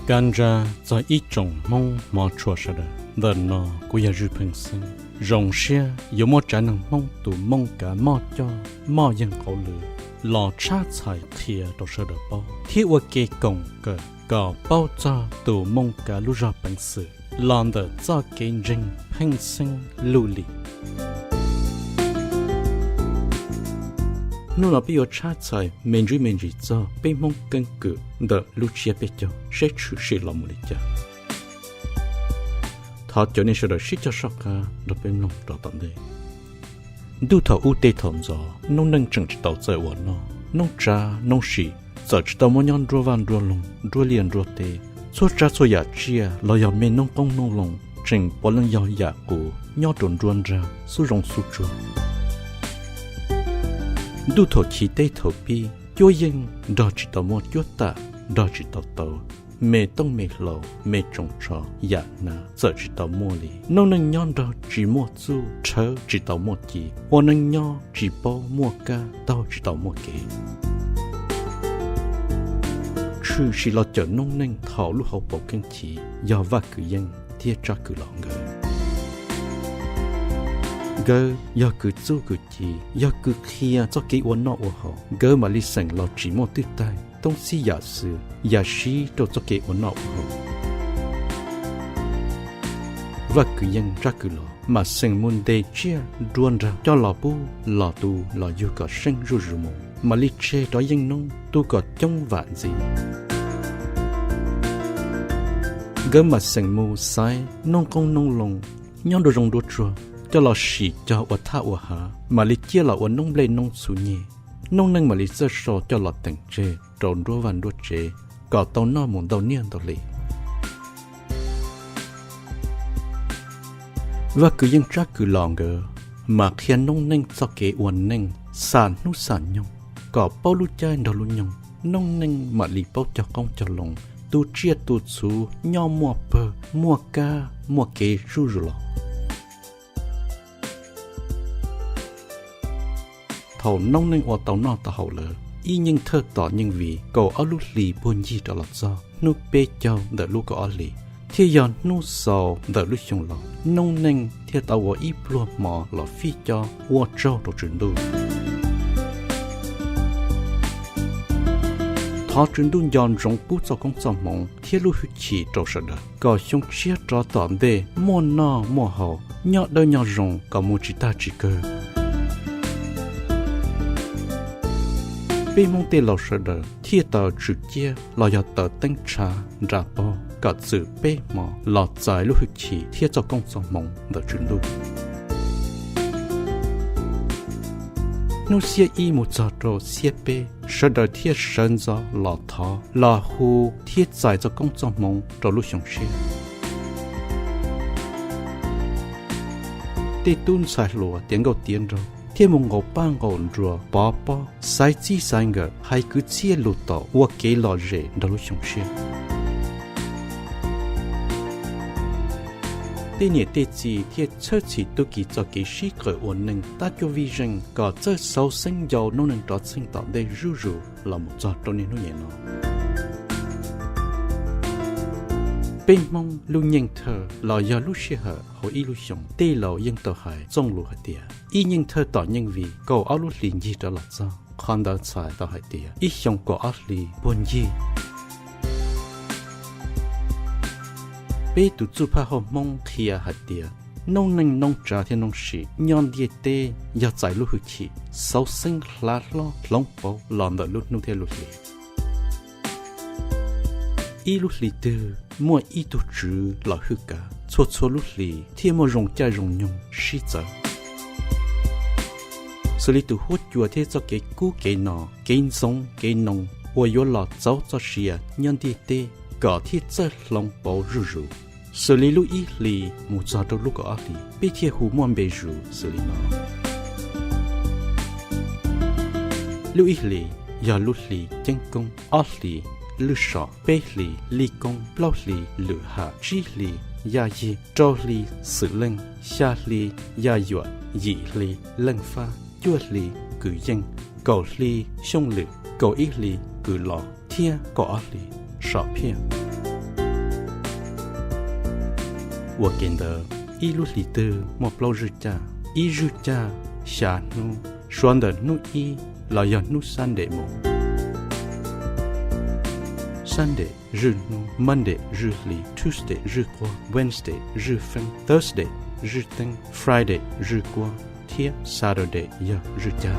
Kab ntsab txog ib tsoom Hmoob hmov tshua sawv daws, ntawm no kuv yog Zwj Pheej Xeeb. Zoo siab yuav muab tsav neeg Hmoob tus mooj kav moj coj moj yeeg qauv lw los tshab txhais qhia rau sawv daws paub thiab ua kev koom kawm kom paub txog tus mooj kav lub zog peev xwm los ntawm txoj kev ntseeg Pheej Xeeb lub lim. Hnub no peb yuav tshab txhais me ntsis me ntsis txog peb Hmoob keeb kwm ntawm lub tsiab peb caug seb tshwm sim los mus li cas. Thov caw nej sawv daws sib cog soj qab nrog peb mloog rau tom ntej. Ntuj thaum ub tej thaum ntxov noob neej tseem tsis tau txawj ua noj, noob tsav noob sim txawm tsis tau muaj nyob nruab vaj nruab loog nruab liaj nruab teb. Txhua tsav txhua yam tsiaj los yog me noob qoob noob loo tseem puav leej yog yam qus nyob rau nruab nrag xub zoov xub tsuag. Ntuj thaum chiv teb thaum pib cuab yeej nrog tsis tau muaj cuab tam, nrog tsis tau tau me tooj me hlau, me tsoos tsho, yam hnav txawm tsis tau muaj li. Noob neej nyob nrog tsis muaj txuj, rhawv tsis tau muaj ci, ua neej nyob tsis paub muaj kab, taug tsis tau muaj kev. Tshwm sim los cawm noob neej thaum lub hauv paus keeb chiv yog Vaj Kwv Yeej thiab Tsab Kwv Los nkawd. Nkawd yog kws txuj kws ci, yog kws qhia txoj kev ua noj ua haus. Nkawd mam li xeem los tsim muaj twj taig, toob txhib yam xws yam siv rau txoj kev ua noj ua haus. Vaj Kwv Yeej Tsab Kwv Los mam xeem mus ntes tsiaj nruab nrag coj los pub los tu los yug kom seej zuj zus mus, mam li tseg rov yeej noob tu kom coob vam ntxiv. Nkawd mam xeem mus xaiv noob qoob noob loo nyob nruab zoov nruab tsuag coj los sim cog ua thaj ua hav, mam li ciaj los ua noob nplej noob txhuv nyeg. Noob neej mam li txawj sau coj los teem tseg rau nruab vaj nruab tsev kom tau noj mus ntau niaj ntau hli. Vaj Kwv Yeej Tsab Kwv Los nkawd mam qhia noob neej txoj kev ua neej xam hnub xam nyoog kom paub lub caij nrog lub nyoog, noob neej mam li paub cog qoob cog loo, tu tsiaj tu txhuv nyob muaj pawg muaj kab muaj kev zuj zus los. Thaum noob neej ua tau noj tau haus lawm, ib nyeej thawj tom nyeej vim kaum ob lub hlis puag ncig rov los txog hnub peb caug ntawm lub kaum ob hlis, thiaj yog hnub xaus ntawm lub xyoo los, noob neej thiaj tau ua ib pluag hmo los fij cob ua tsaug rau Tswv Ntuj. Thov Tswv Ntuj nco ntsoov pub txoj koob txoj hmoov thiab lub hwj chim rau sawv daws kom xyoo tshiab rov tom ntej muaj noj muaj haus, nyob dawb nyob zoo kom mus tsis tag tsis kawg. Peb Hmoob tej laus sawv daws thiaj tau tswm ciab los yog taws teeb tshav nra paug kom txwm peb hmo los txais lub hwj chim thiab txoj koob txoj hmoov ntawm Tswv Ntuj. Hnub xiab ib mus txog rau xiab peb, sawv daws thiaj sawv ntxov los thov los hu thiab txais txoj koob txoj hmoov rau lub xyoo tshiab. Tej tub ntxhais hluas tiav nkauj tiav nraug thiaj mus nqaum paj nqaum nruas pov pob xaiv txij xaiv nkawm hais kwv txhiaj lus tom ua kev lom zem nrog lub xyoo tshiab. Tej niam tej txiv thiaj txhawj txhim tub ki txoj kev sib qawm ua neej tab cuaj vij zeej kom txawj xauv xeeb ncau noob neej rov txheej tom ntej zuj zus los mus txog rau niaj hnub niam no. Peb Hmoob lub nyeej thawj los yog lub sij hawm hauv ib lub xyoo tej laus yeej tau hais txooj lus hais tias ib nyeej thawj tom nyeej vim kaum ob lub hlis ncig rov los txog. Qhov ntawd txhais tau hais tias ib xyoo kaum ob hlis puag ncig. Peb tus txuj phaj hauj Hmoob qhia hais tias noob neej noob tsav thiab noob sim nyob ntiaj teb yog txais lub hwj chim xauv xeeb hlav hlob hloov pauv los ntawm lub hnub thiab lub hli. Ib lub hli twg muaj ib tug tswv los hwj kav, txhua txhua lub hli thiaj muaj zoo caij zoo nyoog sib txawv. Xws li tus huab cua thiab txoj kev kub kev no, kev ntxoov kev noo uas yuav los txauv txoj sia nyob ntiaj teb kom thiaj txawj hloov pauv zuj zus. Xws li lub ib hlis mus txog rau lub kaum ob hlis, peb thiaj hu muaj npe zus xws li no. Lub ib hlis yog lub hli ceeb koob, ob hlis lwj som, peb hlis lij koob, plaub hlis lwm ham, tsib hlis yaj yig, rau hlis xwm leej, xya hli yaj yuam, yim hli leej fab, cuaj hli kws yeej, kaum hli xyooj lwm, kaum ib hli kws los thiab kaum ob hlis som phiaj. Ua ke ntawd, ib lub hlis twg muaj plaub zwj caj, ib zwj caj xya hnub, suav ntawm hnub ib los yog hnub Sunday mus. Sunday, zwj hnub. Monday, zwj hli. Tuesday, zwj quab. Wednesday, zwj feeb. Thursday, zwj teeb. Friday, zwj kuab, thiab Saturday yog zwj caj.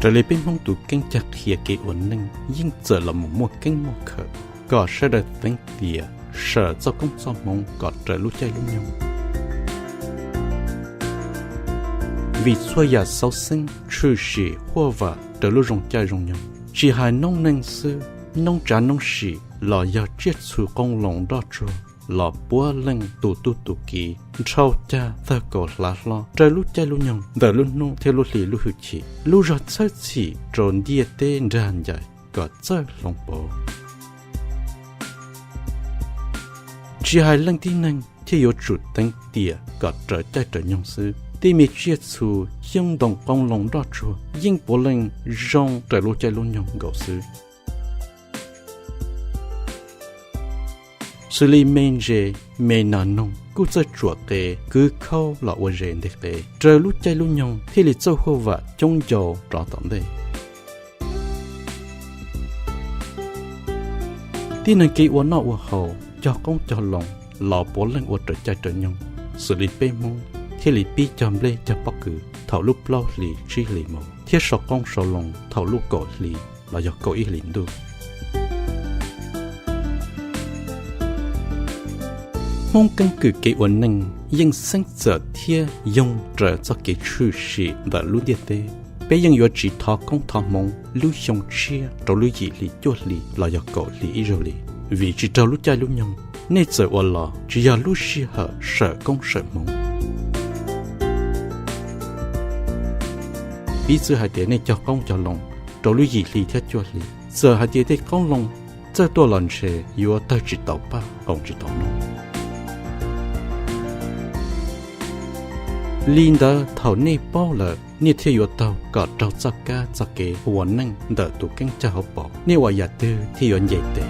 Raws li peb Hmoob tus keeb cag qhia, kev ua neej yeej txawm los mus muaj keeb muaj khawm kom sawv daws teev tiam sawm txoj koob txoj hmoov kom raws lub caij lub nyoog. Vim txhua yam xauv xeeb tshwm sim huaj vam raws lub zoo caij zoo nyoog, tsis hais noob neej xwb, noob tsav noob sim los yog tsiaj txhu qoob loo nroj tsuag los puav leej tus tub tus kiv nrhau cag tawg kaus hlav hlob raws lub caij lub nyoog ntawm lub hnub thiab lub hli lub hwj chim. Lub zog txhawb txhim rau ntiaj teb nrag ncaim kom txawj hloov pauv. Tsis hais leej tib neeg thiaj yuav tsum teev tiam kom raws caij raws nyoog xwb, tej me tsiaj txhu xyoob ntoo qoob loo nroj tsuag yeej puav leej zoo raws lub caij lub nyoog nkaus xwb. Xws li me ntses, me nas noog kuj txawj tsuam qe kwv khaub los ua zes nteg qe raws lub caij lub nyoog thiaj li txawj huaj vam coob ncau rov tom ntej. Tib neeg kev ua noj ua haus, cog qoob cog loo los puav leej ua raws caij raws nyoog, xws li peb Hmoob thiaj li pib cog nplej cog pob kws thaum lub plaub hlis tsib hlis mus thiab sau qoob sau loo thaum lub kaum hli los yog kaum ib hlis ntuj. Hmoob keeb kwm kev ua neej yeej xeeb txawm thiab yoog raws txoj kev tshwm sim ntawm lub ntiaj teb. Peb yeej yuav tsis thov koob thov hmoov lub xyoo tshiab rau lub yim hli cuaj hli los yog kaum hli ib zaug li, vim tsis raug lub caij lub nyoog, nej txawm ua los tsis yog lub sij hawm sawm koob sawm hmoov. Piv txwv hais tias nej cog qoob cog loo rau lub yim hli thiab cuaj hli, txawm hais tias tej qoob loo txawj tuaj los ntshe yuav tawg tsis tau paj, qoos tsis tau noj. Li ntawd thaum nej paub lawm, nej thiaj yuav taug kom raug txoj kab txoj kev ua neej ntawm tus keeb cag hauv paus, nej ua yam twg thiaj yuav nce tes.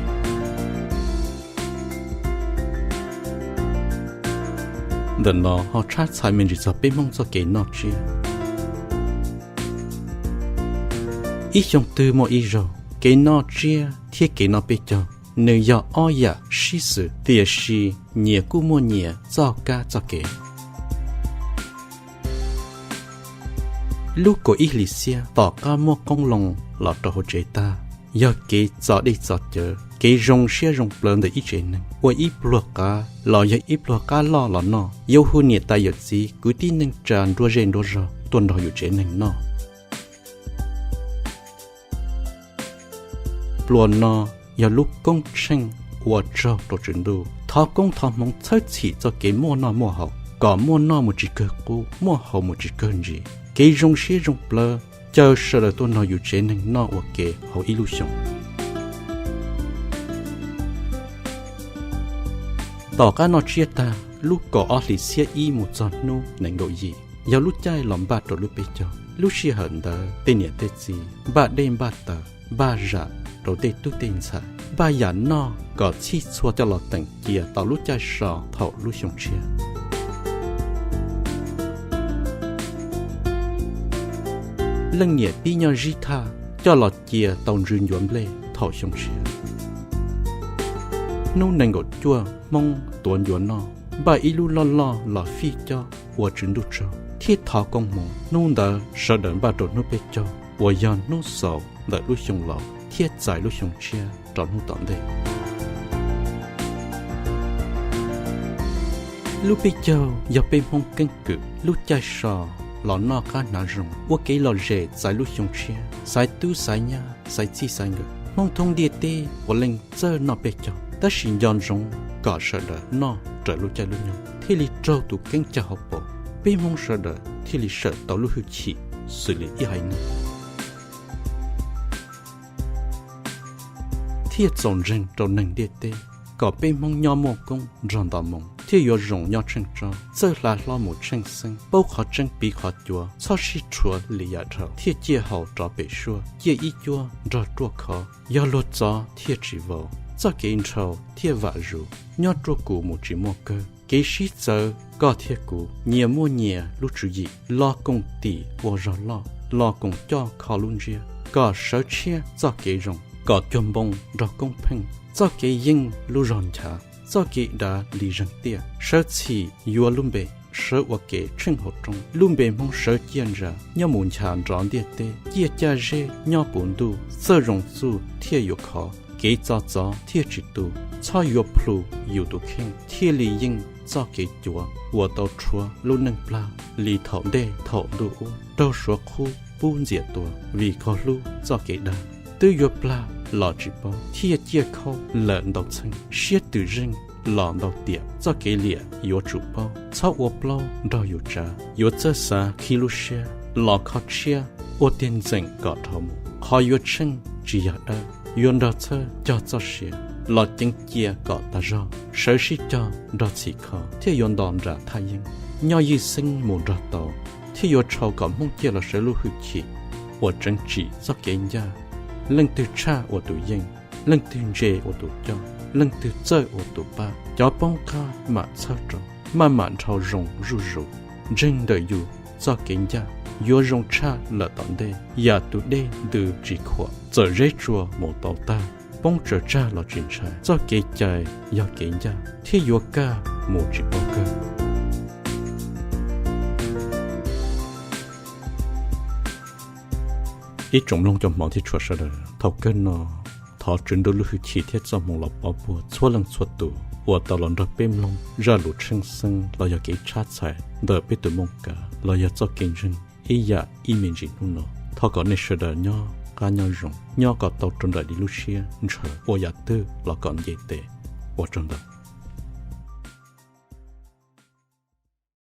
Ntawm no ho tshab txhais me ntsis txog peb Hmoob txoj kev noj tsiab. Ib xyoo twg muaj ib zaug, kev noj tsiab thiab kev noj peb caug nws yog ob yam sib xws, tiam sis nyias kuj muaj nyias txoj kab txoj kev. Lub kaum ib hlis xiab tom qab muab qoob loo los rau hauv tsev tag, yog kev txo dej txo cawv, kev zoo siab zoo plawv ntawm ib tsev neeg, ua ib pluag qav los yog ib pluag qab loj los noj, yuav hu niam tais yawm txiv kwv tij neej tsa nruab zej nruab zog tuaj nrog yus tsev neeg noj. Pluas no yog lub koob tsheej ua tsaug rau Tswv Ntuj, thov koob thov hmoov txhawb txhim txoj kev muaj noj muaj haus, kom muaj noj mus tsis kawg qub, muaj haus mus tsis kawg ntsis, kev zoo siab zoo plawv, caw sawv daws tuaj nrog yus tsev neeg noj ua ke hauv ib lub xyoo. Tom qab noj tsiab tag, lub kaum ob hlis xiab ib mus txog hnub nees nkaum yim, yog lub caij los npaj rau lub peb caug. Lub sij hawm ntawd tej niam tej txiv npaj dej npaj taws, npaj zam rau tej tub tej ntxhais, npaj yam noj kom txhij txhua coj los teem cia tau lub caij so thaum lub xyoo tshiab. Leej niam pib nyob zib thaj coj los cia tau ntsws ncuav nplej thaum xyoo tshiab. Hnub nees nkaum cuaj Hmoob tuav ncuav noj, npaj ib lub loj loj los fij cob ua Tswv Ntuj tsaug thiab thov koob hmoov. Hnub ntawd sawv daws npaj rau hnub peb caug uas yog hnub xaus ntawm lub xyoo laus thiab txais lub xyoo tshiab rau hnub tom ntej. Lub peb caug yog peb Hmoob keeb kwm lub caij so los noj qab hnav zoo, ua kev lom zem txais lub xyoo tshiab, xaiv tub xaiv nyab, xaiv txij xaiv nkawm. Hmoob thoob ntiaj teb puav leej txawj noj peb caug, tab sis nco ntsoov kom sawv daws noj raws lub caij lub nyoog thiaj li raug tus keeb cag hauv paus, peb Hmoob sawv daws thiaj li sawm tau lub hwj chim xws li ib haiv neeg, thiaj txaus ntseeg rau neeg ntiaj teb, kom peb Hmoob nyob muaj koob nrog nto moo thiaj yuav zoo nyob tsheej tsob, txawj hla hlob mus tsheej xeeb, paub qhov tseeb piv qhov cuav, txhob sib rhuav li yam dhau, thiaj ciaj haus rov pem suab, ciaj ib cuab nrog ruaj khov, yog luag txov thiaj tsis vau, txoj kev nrhau thiaj vam zuj, nyob ruaj kuv mus tsis muaj kawg. Kev sib txawv koj thiab kuv, nyias muaj nyias lub tswv yim, los koom tim ua zog loj, los koom coj kho lub ntsiab, kom sawv tshiab txoj kev zoo, kom cuag npoo nrog koob pheej, txoj kev yeej lub zog nchav, txoj kev dav li zeeg tiaj, sawv txhim yuav lub npe, sawv ua ke tsheej hauv roob, lub npe Hmoob sawv ciaj ntsa, nyob mus ncha nrov ntiaj teb, ciaj caj zeb nyob puv ntuj, txawj zoo txuj thiaj yuav khov, kev txo txov thiaj tsis tu, txhob yuav plhu yus tus kheej, thiaj li yeej txoj kev cuav uas tau rhuav lub neej plag li thaum ntej thaum ntuj ub, raug suav qhub pub ntxias tua, vim kho hlub txoj kev dag. Twb yuav plag los tsis paub, thiaj ciaj khaub lawm ntau txheej, siab twm zeej los ntau tiam, txoj kev liam yuav tsum paub, txhob ua plaub nrog yus tsav, yuav txawj xav khi lub siab, los kho tshiab ua tiag ntxeem kom dhau mus, qhov yuav tsheej tsis yog dawb, yuav nrog txhawb cog txoj sia, los ceev cia kom tag zog, sawv sib cog nrog txhim kho, thiaj yuav nto nram thaj yeeb, nyob ywj xeeb mus nrog tau, thiaj yuav tshau kom Hmoob ciaj los sawv lub hwj chim uas tseev tsim txoj kev ncaj, leej twg tshaj ua tus yeej, leej twg ntse ua tus coj, leej twg txawj ua tus pab, cov poob qab mam txhawb rau, maj mam nrhau zoo zuj zus, ntseeg ntawm yus txoj kev ncaj, yuav zoo tshaj lawm tom ntej, yam tus dej ntws tsis khuam, txawm zeb tsua mus tau tag, poob tsaws tsag los tsis ntshai, txoj kev cai yog kev ncaj, thiaj yuav kaj mus tsis paub kawg. Ib tsoom mloog cov hmoov thiab tshua sawv daws, thaum kawg no thov Tswv Ntuj lub hwj chim thiab txoj hmoo los pov puag txhua leej txhua tus uas tau los nrog peb mloog zaj lus tsheej xeeb los yog kev tshab txhais ntawm peb tus mooj kav los yog txoj kev ntseeg ib yam ib me ntsis hnub no. Thov kom nej sawv daws nyob qab nyob zoo, nyob kom tau rau nraim li lub siab ntshaw, ua yam twg los kom nce tes. Ua tsaug ntau.